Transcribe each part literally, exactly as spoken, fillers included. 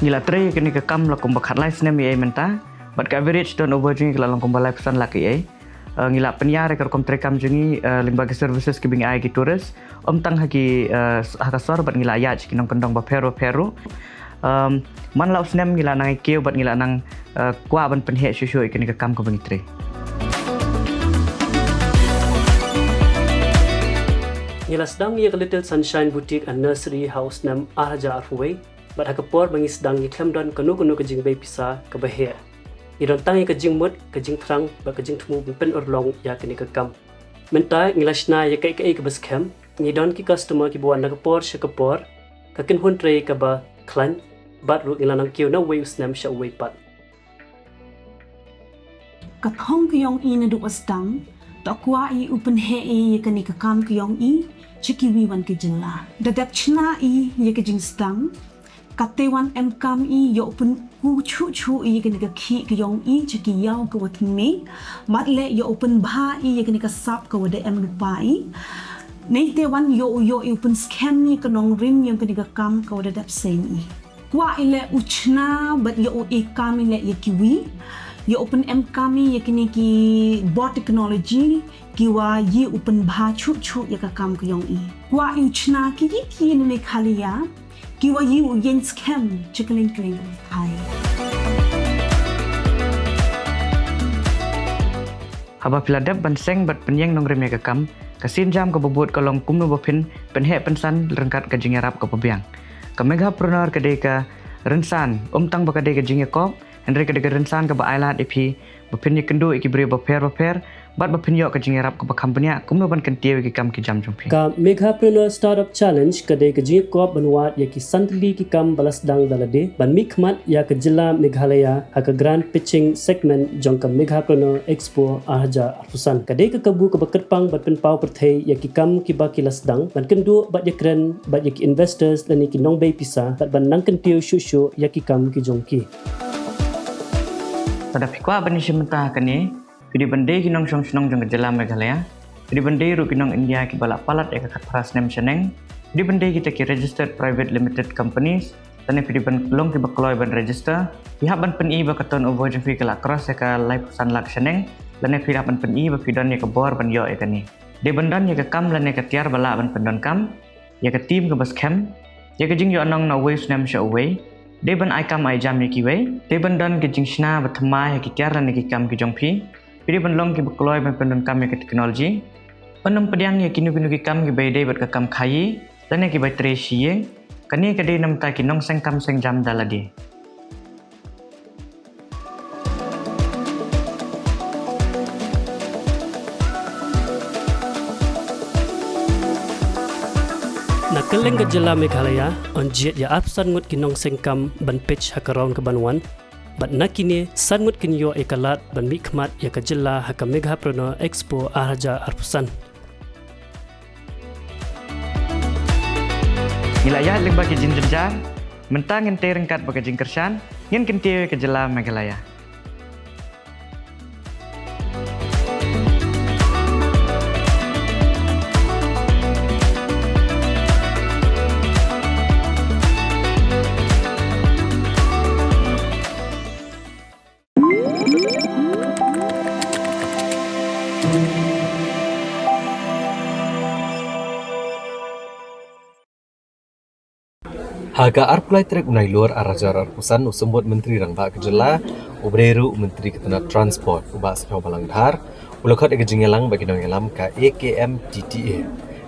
Ngi la trei kane ka kam la kumba khatlai snem ïa mynta, bad ka average turnover jong ngi ka la long kumba laiphew san lak ïa. Eh, ngi la pynïar ïa ka rukom trei kam jong ngi, eh, lyngba ki services kiba ngi ai ki tourist, ym tang ha ki, eh, ha ka sor, bad ngi la ïaid ki nongkyndong bapher bapher ruh. Em, man la u snem ngi la nang ïa kiew bad ngi la nang, eh, kwah ban pynheh shuh shuh ïa kane ka kam kaba ngi trei. Ngi la sdang ïa ka Little Sunshine Boutique and Nursery ha u snem ar hajar arphew wei, bad ha ka por ba ngi sdang ngi khlem don kano kano ka jingbei pisa kaba heh. Ngi don tang ïa ka jingmut, ka jingthrang, bad ka jingthmu ban pynurlong ïa kane ka kam. Mynta ngi la shna ïa kaei kaei kaba skhem, ngi don ki customer kiba wan na ka por sha ka por, ka kynhun trei kaba khlaiñ, bad ruh ngi la nang kiew na uwei u snem sha uwei pat. Ka thong ka jong i naduh ba sdang, to kwah i u pynheh i ïa kane ka kam ka jong i sha kiwei wan ki jylla. Da dep shna i ïa ka jingsdang, kata wan em kam i ïa u pynkup shuh shuh i ïa kane ka khih ka jong i sha ki ïew kiwa thymmai, bad leh ïa u pynbha i ïa kane ka sap kawa da em lypa i. Neite wan ïa u, ïa u pynskhem i ïa ka nongrim ïa kane ka kam kawa da dep seng i. Kwah i leh u shna bad ïa u e kam i leh ïa kiwei, ïa u pynem kam i ïa kine ki bor technology kiwa ïa u pynbha shuh shuh ïa ka kam ka jong i. Kwah i u shna ki ki ki na Meghalaya kiwa ïa u ïeng skhem sha kylleng kylleng ka pyrthei. Haba phi la dep ban seng bad pynïeng nongrim ïa ka kam, ka sienjam kaba bud ka long kumno ba phin pynheh pynsan ryngkat ka jingïarap kaba biang. Ka Meghapreneur ka dei ka rynsan, ym tang ba ka dei ka jingïakop, hynrei ka dei ka rynsan kaba ailad ïa phi ba phin ïakynduh ïa ki briew bapher bapher, bad ba phin ïoh ka jingïarap kaba kham bniah kumno ban kyntiew ïa ki kam ki jam jong phi. Ka Meghapreneur Startup Challenge ka dei ka jingïakop ban wad ïa ki san tylli ki kam ba la sdang da lade ban mihkhmat ïa ka jylla Meghalaya ha ka Grand Pitching Segment jong ka Meghapreneur Expo ar hajar arphew san. Ka dei ka kabu kaba kyrpang ban pynpaw pyrthei ïa ki kam kiba ki la sdang, ban kynduh bad ïakren bad ïa ki investors lane ki nongbei pisa, bad ban nang kyntiew shuh shuh ïa ki kam ki jong ki. Lada phi kwah ban ïashim bynta ha kane, phi dei ban dei ki nongshong shnong jong ka jylla Meghalaya, phi dei ban dei ruh ki nong India kiba la palat ïa ka khatphra snem shaneng, phi dei ban dei kita ki registered private limited companies, lane phi dei ban long kiba kloi ban register. Phi hap ban pyni ba ka turnover jong phi ka la cross ïa ka laiphew san lak shaneng, lane phi hap ban pyni ba phi don ïa ka bor ban ïoh ïa kane. Dei ban don ïa ka kam lane ka tiar ba lah ban pyndonkam, ïa ka team kaba skhem, ïa ka jingïohnong na uwei u snem sha uwei. Dei ban ai kam ai jam ïa kiwei, dei ban don ka jingshna ba thymmai ha ki tiar lane ki kam ki jong phi. Phi dei ban long kiba kloi ban pyndonkam ïa ka technology, ban ym pdiang ïa kino kino ki kam kiba ïadei bad ka kam khaïi lane kiba trei shi ïing. Kane ka dei na bynta ki nongseng kam seng jam da lade. Na kylleng ka jylla Meghalaya, yn jied ïa arphew san ngut ki nongseng kam ban pitch ha ka round ka ban wan, bad na kine san ngut kin ïoh ïa ka lad ban mihkhmat ïa ka jylla ha ka Meghapreneur Expo ar hajar arphew san. Ngi la ïaid lyngba ki jingjynjar, mynta ngin tei ryngkat bad ka jingkyrshan, ngin kyntiew ïa ka jylla Meghalaya. Ha ka arphew lai tarik u Nailur ar hajar arphew san, u Symbud Myntri Rangbah ka jylla, uba dei ruh u Myntri ka tnat Transport, u Bah Sniawbhalang Dhar, u la khot ïa ka jingïalang bad ki nongïalam ka A K M T T A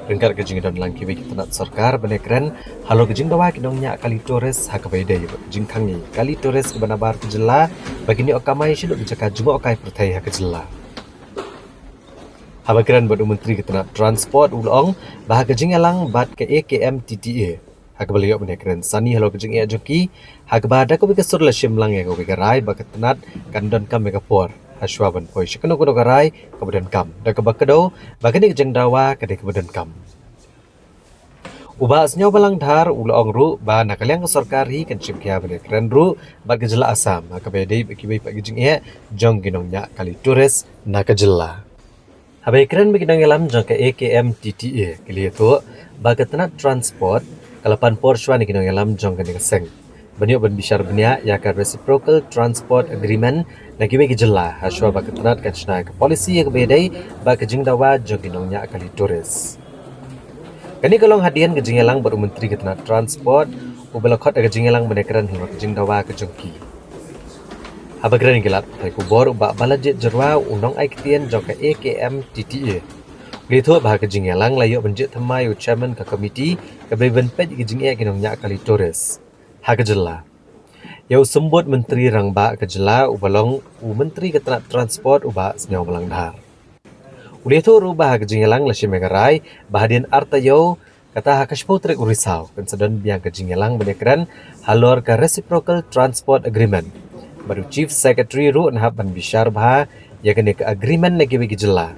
ryngkat ka jingdon lang kiwei ki tnat sorkar ban ïakren halor ka jingdawa ki nongñiah kali tourist ha kaba ïadei bad ka jingkhang ïa ki kali tourist kiba nabar ka jylla ba kin ïoh kamai shaduh ki jaka jngohkai pyrthei ha ka jylla. Haba kren bad u Myntri ka tnat Transport u la ong ba ha ka jingïalang bad ka A K M T T A ha kaba la ïoh ban ïakren sani halor ka jingeh jong ki, ha kaba da kawei ka sur la shim lang ïa kawei ka rai ba ka tnat kan donkam ïa ka por ha shuwa ban poi sha kano kano ka rai kaba donkam, da kaba kdew ba kane ka jingdawa ka dei kaba donkam. U Bah Sniawbhalang Dhar u la ong ruh ba na ka liang ka sorkar hi kan shim khia ban ïakren ruh bad ka jylla Assam ha kaba ïadei bad kiwei pat ki jingeh jong ki nongñiah kali tourist na ka jylla. Haba ïakren bad ki nongïalam jong ka A K M T T A, ki la ïathuh ba ka tnat Transport ka la pan por shuwa na ki nongïalam jong kane ka seng. ban ïoh ban bishar bniah ïa ka Reciprocal Transport Agreement na kiwei ki jylla, ha shwa ba ka tnat kan shna ka policy ïa kaba ïadei bad ka jingdawa jong ki nongñiah kali tourist. Kane ka long hadien ka jingïalang bad u Myntri ka tnat Transport, uba la khot da ka jingïalang ban ïakren halor ka jingdawa ka jong ki. Haba kren ïa ki lad pathai khubor, u Bah Balajied Jyrwa, u nongai ktien jong ka A K M T T A, u la ïathuh ba ha ka jingïalang la ïoh ban jied thymmai ïa u Chairman ka Committee kaba dei ban peit ïa ka jingeh ki nongñiah kali tourist ha ka jylla, ïa u Symbud Myntri Rangbah ka jylla, uba long u Myntri ka tnat Transport, u Bah Sniawbhalang Dhar. U la ïathuh ruh ba ha ka jingïalang la shim ïa ka rai ba hadien ar taïew, kata ha ka shiphew tarik u Risaw, kan sa don biang ka jingïalang ban ïakren halor ka Reciprocal Transport Agreement. Bad u Chief Secretary ruh yn hap ban bishar bha ïa kane ka agreement na kiwei ki jylla,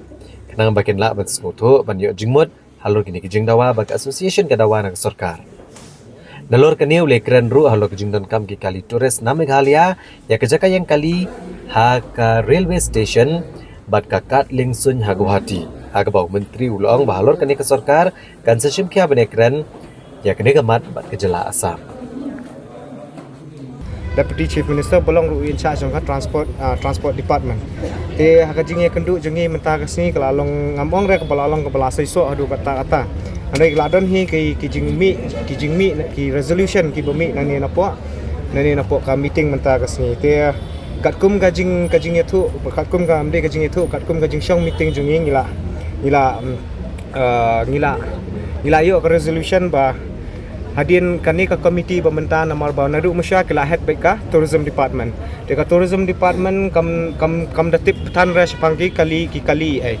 khnang ba kin lah ban sngewthuh ban ïoh jingmut halor kine ki jingdawa ba ka association ka dawa na ka sorkar. Nalor kane u la ïakren ruh halor ka jingdonkam ki kali tourist na Meghalaya, ïa ka jaka ïeng kali ha ka railway station bad ka kad liengsuiñ ha Guwahati, ha kaba u Myntri u la ong ba halor kane ka sorkar kan sa shim khia ban ïakren ïa kane ka mat bad ka jylla Assam. Deputy Chief Minister ba long ruh in charge jong ka transport, ah, transport department. Te ha ka jingïakynduh jong ngi mynta ka sngi ka la long, ngam ong re kaba la long kaba la seisoh haduh katta katta. Hynrei ka la don hi ki, ki jingmih, ki jingmih, ki resolution kiba mih nangne napoh, nangne napoh ka meeting mynta ka sngi. Te katkum ka jing, ka jingïathuh, katkum ka, ym dei ka jingïathuh, katkum ka jingshong meeting jong ngi, ngi la, ngi la, mm, ah, ngi la, ngi la ïoh ka resolution ba hadien kane ka committee ba mynta, namar ba naduh mynshuwa ki la head beit ka tourism department. Te ka tourism department kam, kam, kam da tip than re shaphang ki kali, ki kali ei,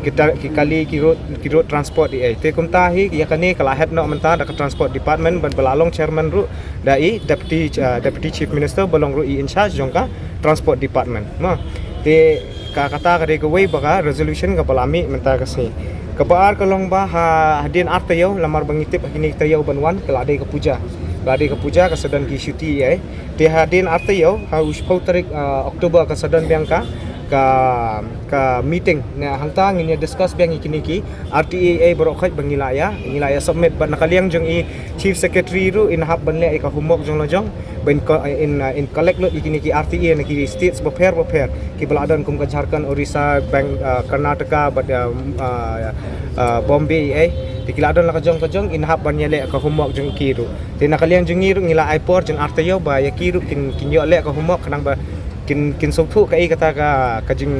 ki ta-, ki kali, ki road, ki road transport ei. Te kumta hi ïa kane ka la head noh mynta da ka transport department, bad ba la long chairman ruh da i deputy, ah, deputy chief minister ba long ruh i in charge jong ka transport department, ma. Te ka, kata ka dei kawei ba ka resolution kaba la mih mynta ka sngi. Kaba ar ka long ba ha, hadien ar taïew, lamar ba ngi tip ha kine ki taïew ban wan ka la dei ka puja, ka la dei ka puja, ka sa don ki shuti ei. Te hadien ar taïew, ha u shiphew tarik, ah, October, ka sa don biang ka, ka, ka meeting. Na hangta ngin ïa discuss biang ïa kine ki R T A ei baroh khoit ba ngi la ïa, ngi la ïa submit, bad na ka liang jong i chief secretary ruh in hap ban leh ïa ka homework jong la jong, ba in co-, in, ah, in collect lut ïa kine ki R T A na ki states bapher bapher kiba la don, kum ka Jharkhand, Orissa, Bang-, ah, Karnataka, bad, ah, ah, ah, Bombay ei. Te ki la don la ka jong ka jong, in hap ban ïa leh ka homework jong ki ruh. Te na ka liang jong ngi ruh ngi la ai por jong ar taïew ba ïa ki ruh kin, kin ïoh leh ka homework, khnang ba kin, kin sngewthuh kaei kata ka, ka jing,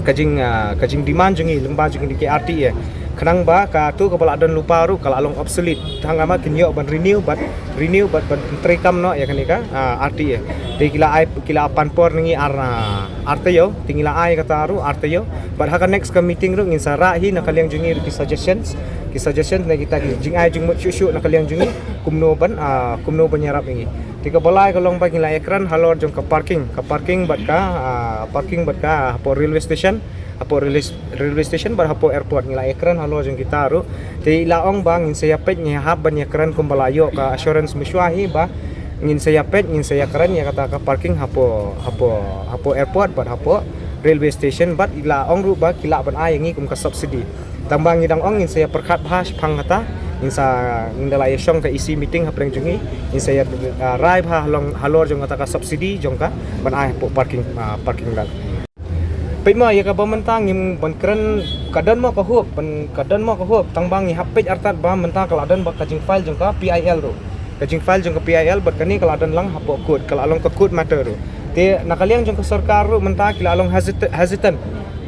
ka jing, ah, ka jingdemand jong ngi lyngba jong kine ki R T A, khnang ba kato kaba la don lypa ruh ka la long obsolete, tang namar kin ïoh ban renew, bad renew, bad ban treikam noh ïa kane ka, ah, R T A. Te ki la ai, ki la pan por na ngi ar, ah, ar taïew, te ngi la ai kata ruh ar taïew. Bad ha ka next ka meeting ruh ngin sa rah hi na ka liang jong ngi ruh ki suggestions, ki suggestions na kita ki jingai jingmut shuh shuh na ka liang jong ngi, kumno ban, ah, kumno ban ïarap ïa ngi. Te kaba lai ka long ba ngi la ïakren halor jong ka parking, ka parking bad ka, ah, parking bad ka hapoh railway station, hapoh railway, railway station bad hapoh airport, ngi la ïakren halor jong kita ruh. Te i la ong ba ngin sa ïa peit, ngi hap ban ïakren kumba la ïoh ka assurance mynshuwa hi ba ngin sa ïa peit, ngin sa ïakren ïa kata ka parking hapoh, hapoh, hapoh airport bad hapoh railway station, bad i la ong ruh ba ki lah ban ai ïa ngi kum ka subsidy. Tang ba ngi dang ong ngin sa ïa pyrkhat bha shaphang kata, ngin sa, ngin da la ïa shong ka E C meeting hapdeng jong ngi, ngin sa ïa, ah, rai bha halong, halor jong kata ka subsidy jong ka ban ai hapoh parking, ah, parking lot. Peit ma, ïa kaba mynta ngim ban kren, ka don mo ka hup, ban, ka don mo ka hup, tang ba ngi hap peit artat ba mynta ka la don ba ka jingfile jong ka P I L ruh. Ka jingfile jong ka P I L bad kane ka la don lang hapoh court, ka la long ka court matter ruh. Te na ka liang jong ka sorkar ruh mynta ki la long hesit-, hesitant.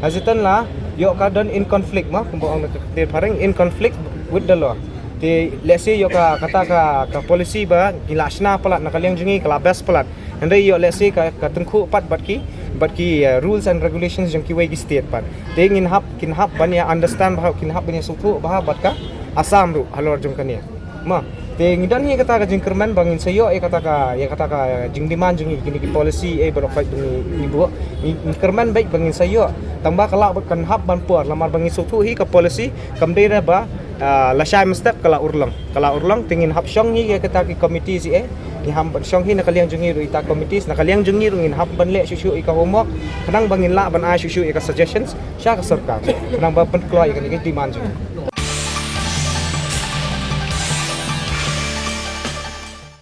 Hesitant la ïoh ka don in conflict ma, kumba ong ka ktien phareng, in conflict with the law. Te lehse ïoh ka, kata ka, ka policy ba ngi la shna palat, na ka liang jong ngi ka la best palat. Hynrei ïoh lehse ka, ka tyngkhuh pat bad ki, bad ki, eh, rules and regulations jong kiwei ki state pat. Te ngin hap, kin hap ban ïa understand bha, kin hap ban ïa sngewthuh bha bad ka Assam ruh halor jong kane. Ma, te ngi don hi kata ka jingkyrmen ba ngin sa ïoh ïa kata ka, ïa kata ka jingdemand jong ngi, kine ki policy ei baroh khoit ba ngi, ngi buh. Ngi, ngi kyrmen beit ba ngin sa ïoh. Tang ba ka lah bad kan hap ban por, lamar ba ngi sngewthuh hi ka policy kam dei re ba, ah, lashai mynstep ka la urlong. Ka la urlong, te ngin hap shong hi ïa kita ki committees ei. Ngi hap ban shong hi na ka liang jong ngi ruh ita committees, na ka liang jong ngi ruh ngin hap ban leh shuh shuh ïa ka homework, khnang ba ngin lah ban ai shuh shuh ïa ka suggestions sha ka sorkar, khnang ba pynkloi ïa kane ka demand jong ngi.